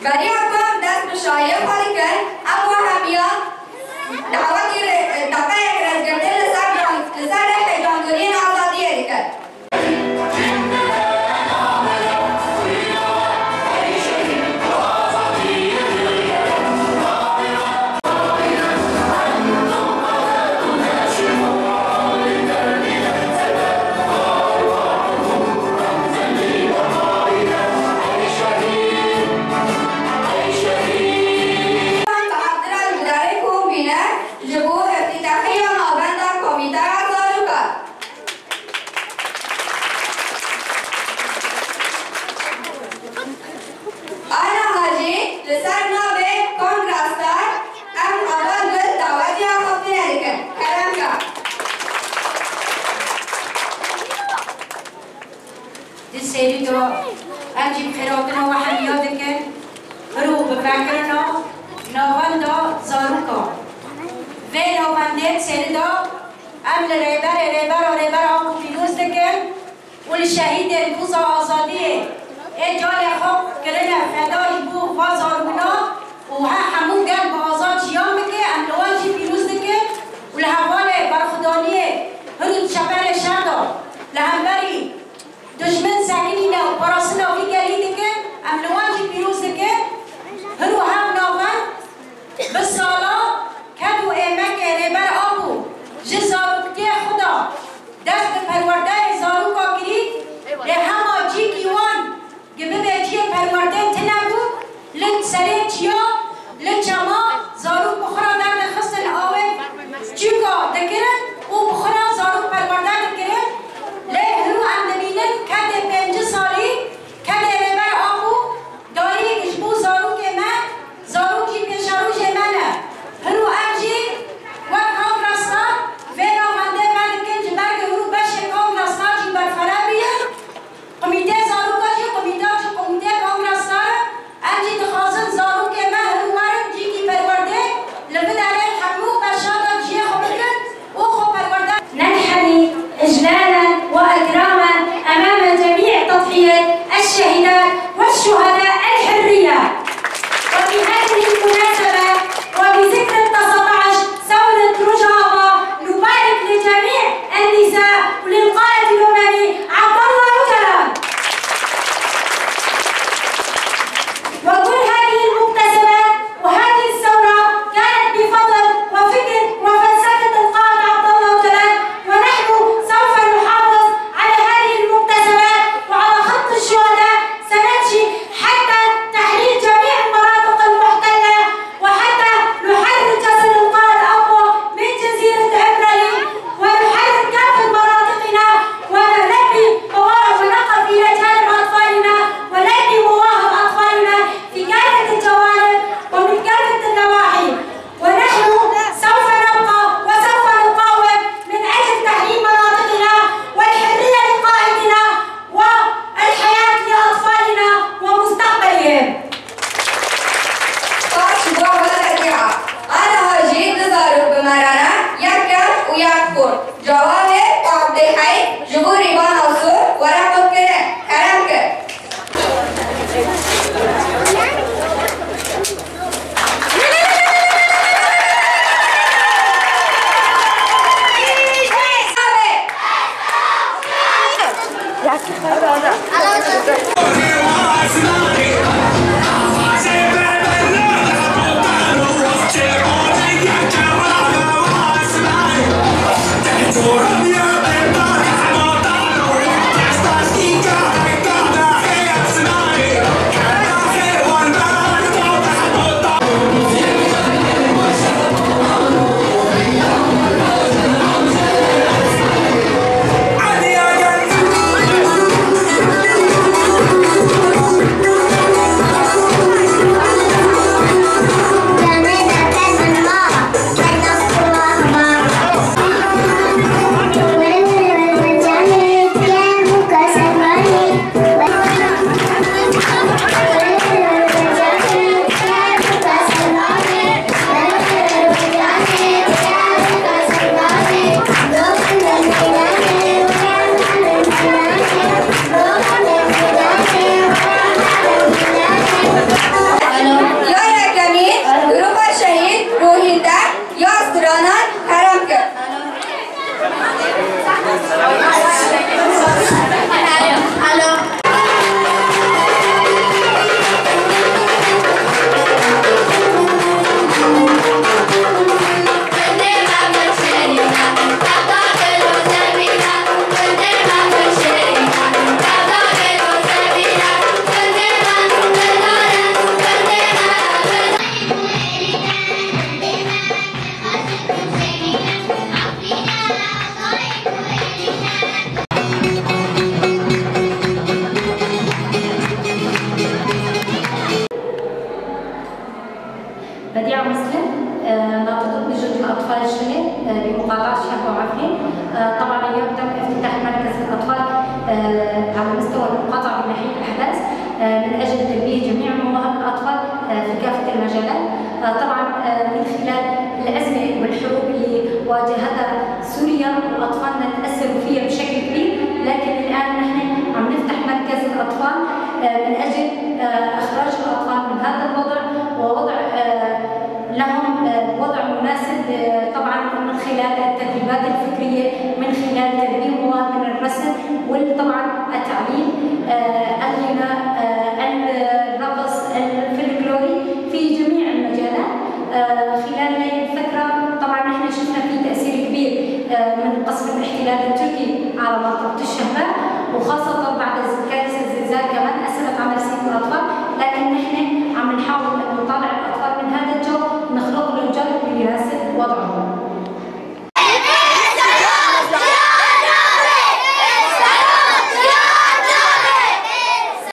بريعكم دست بشاية خالكن أبو هميا دعوتي دقائق رزقتين لسر حجانگرين آزادية لكن. أنجي بخيراتنا وحمياتك رو بفكرنا ناوندا زاروكا في ناوندات سيردا أم لريبر ريبر ريبر آقو پیروز دکن ولشهید دوزا آزادیه ای جال خوب کرنه فدای بو و زارونا و ها همون گل با آزاد جیان بکه ام لوانجی پیروز دکن ولحواله برخدانیه هرو شپر شردا لهمبری دشمن ساكنين وبراسنا في قالي دكن ام لوانجي بيروز دكن هرو هم ناون بالصلاة كادو ايمك ريبر ابو جزاروكتي خدا دست پرورده زاروكا كري لهما جي كيوان جببه جي پرورده تنبو لن سري چيا لن چما زاروك بخرا درد خسن آوه جيكا دكرن و بخرا زاروك پرورده دكرن له هرو ام دبینن کده 5 سالی کده ریبر آبو داری جبو زاروک من زاروکی پیشاروج منه هرو ام جی و کانگراستا ویرا منده ملکن جبرگ هرو بش کانگراستا جی برفره بیه کمیته زاروکا جی کمیته جی کمیته کانگراستا ام جی دخوازن زاروک من هرو ورن جی کی پرورده لبدره همو بشادا جی خو بکن او خو پرورده ننحني إجلالا وإكراما أمام جميع تضحيات الشهيدات والشهداء الحرية. وبهذه المناسبة وبذكرى 19 ثورة رجعة نبارك لجميع النساء وللقائد الأممي عبد الله أوجلان. وكل هذه المكتسبات وهذه الثورة كانت بفضل وفكر وفلسفة القائد عبد الله أوجلان، ونحن سوف نحافظ على هذه المكتسبات وعلى خط الشهداء سنمشي حتى تحرير جميع المناطق المحتلة وحتى نحرر جسد القائد أبو من جزيرة إبرالي ونحرر كافة مناطقنا ونلبي مواهب ونقف إلى جانب أطفالنا ونلبي مواهب أطفالنا في كافة الجوانب ومن كافة النواحي. ونحن سوف نبقى وسوف نقاوم من أجل تحرير مناطقنا والحرية لقائدنا والحياة لأطفالنا ومستقبلهم. أنا هاجي نزارو بمرانا يكر ويكفر جواهر وعبد الحي جبوري باناسور ورقم كرم كرم كر. Thank you. مستوى المقاطعة بناحية الأحداث من أجل تلبية جميع مواهب الأطفال في كافة المجالات. طبعا من خلال الأزمة والحروب اللي واجهتها سوريا وأطفالنا تأثروا فيها بشكل كبير، لكن الآن نحن عم نفتح مركز الأطفال من أجل إخراج الأطفال من هذا الوضع ووضع لهم وضع مناسب، طبعا من خلال التدريبات الفكرية، من خلال تدريب مواهب من الرسم وطبعا التعليم.